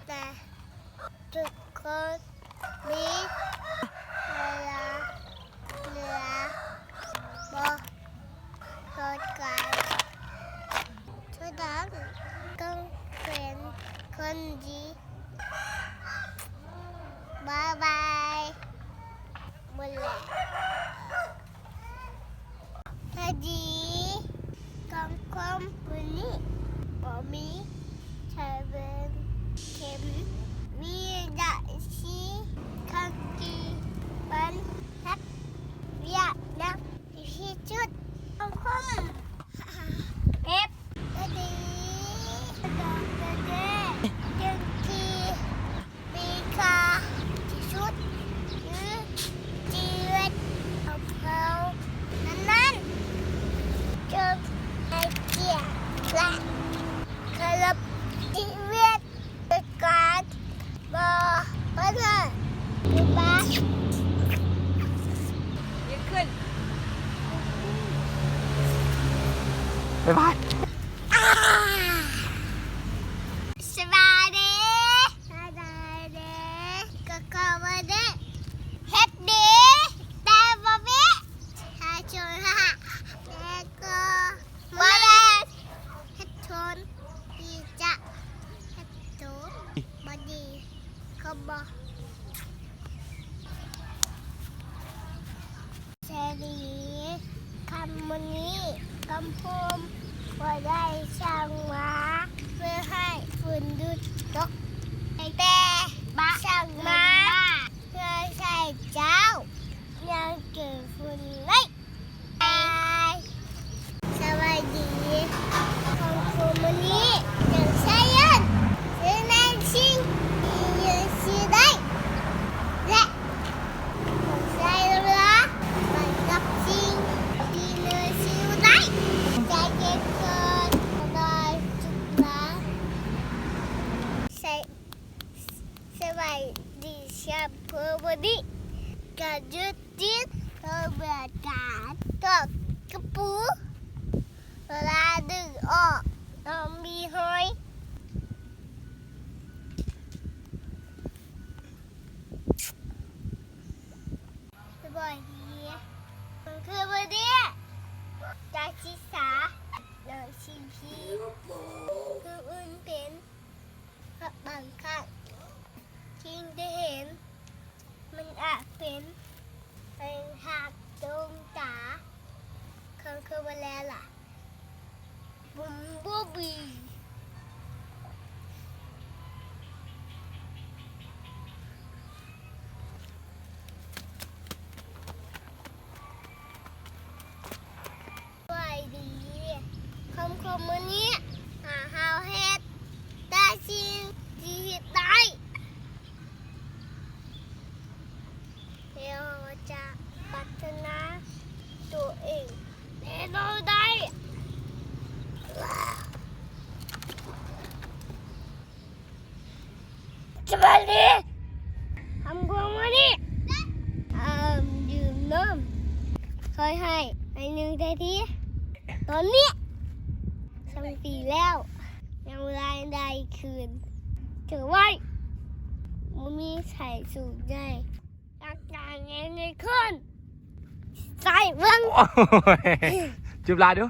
ແຕ່ທຸກຄົນມີເວລາເຫຼືອບໍ່ສົນໃຈ. ສະນັ້ນ ຕ້ອງເປັນຄົນດີ. ບາຍບາຍ. ໝົດແລ້ວ. ສະບາຍດີ. ກາງຄົມມື້ນີ້ບໍ່ມີສະເວັນເຂັມ ມີແຕ່ສີຄັງກີ ມັນເຮັດວຽກໜັກທີ່ສຸດ. ກາງຄົມເກັບສະບາຍດີ ເປັນສິ່ງທີ່ ມີຄ່າທີ່ສຸດຄືຊີວິດຂອງເຮົານັ້ນໆ ຈົ່ງໃຫ້ກຽດ ແລະ ເຄົາລົບຊີວິດ ໂດຍການບໍ່ປະເມີດ. ບາຍບາຍ. ຢືນຂຶ້ນ. ບາຍບາຍ. ສະບາຍດີ. ສະບາຍດີ. ກະກະວະເດ ເຮັດດີ ແຕ່ບໍ່ມີ ຫາຊົນ ແຕ່ກໍບໍ່ໄດ້ ເຮັດຊົນ ທີ່ຈະເຮັດໂຕບໍ່ດີ ກໍບໍ່. ສະບາຍດີ. ຄ່ຳມື້ນີ້ ກາງໂຮມບໍ່ໄດ້ສ້າງມາເພື່ອໃຫ້ຝົນຢຸດຕົກ ແຕ່ສ້າງມາເພື່ອໃຫ້ເຈົ້າຍັງເຈີຝົນໄດ້. ບາຍ. ສະບາຍດີ. ກາງຄືນມື້ນີ້ ເຈົ້າຊາຍເອີນ ຊື່ແນນຊິງ ທີ່ເລີຍຊື່ໄດ້ ແລະ ເຈົ້າຊາຍລາ ໄປກັບສິ່ງທີ່ເລີຍຊື່ໄດ້. ຈະເກັບກ່ອນ ສະບາຍ ສະບາຍດີ. ສຳລັບມື້ນີ້ ກະຢຸດ ຕິດເພື່ອເບິ່ງການຖອດກະປູ ເວລາດຶງອອກຕ້ອງມີຫອຍ. ສະບາຍດີ. ຄືມື້ນີ້ ການສຶກສາ ໜັງສືພີ ຄືອື່ນເປັນ ເພາະບາງຄັ້ງ ສິ່ງທີ່ເຫັນ ມັນອາດເປັນໄປທາງດວງຕາ ເຂົາເອີ້ນວ່າແລລະ ບຸມບູບີ. ສະບາຍດີ. ຄ່ຳຄືນມື້ນີ້ ຫາເຮົາເຮັດແຕ່ສິ່ງທີ່ເຮັດໄດ້ ແລ້ວເຮົາຈະພັດທະນາໂຕເອງ ແລະ ເວົ້າໄດ້. ສະບາຍດີ. ຄ່ຳຄືນມື້ນີ້ ອາບນ້ຳ ຄ່ອຍໃຫ້ ໃຫ້ໜຶ່ງນາທີ. ຕອນນີ້ ສອງປີແລ້ວ ຍັງບໍ່ໄດ້ຄືນ. ຖືໄວ້ ບໍ່ມີໃຜສູນໃຫຍ່ ຕັກການເງິນໃນຄືນ. ໃສ່ເບິ່ງ. ໂອ້ຍ ຈູບລາດູ.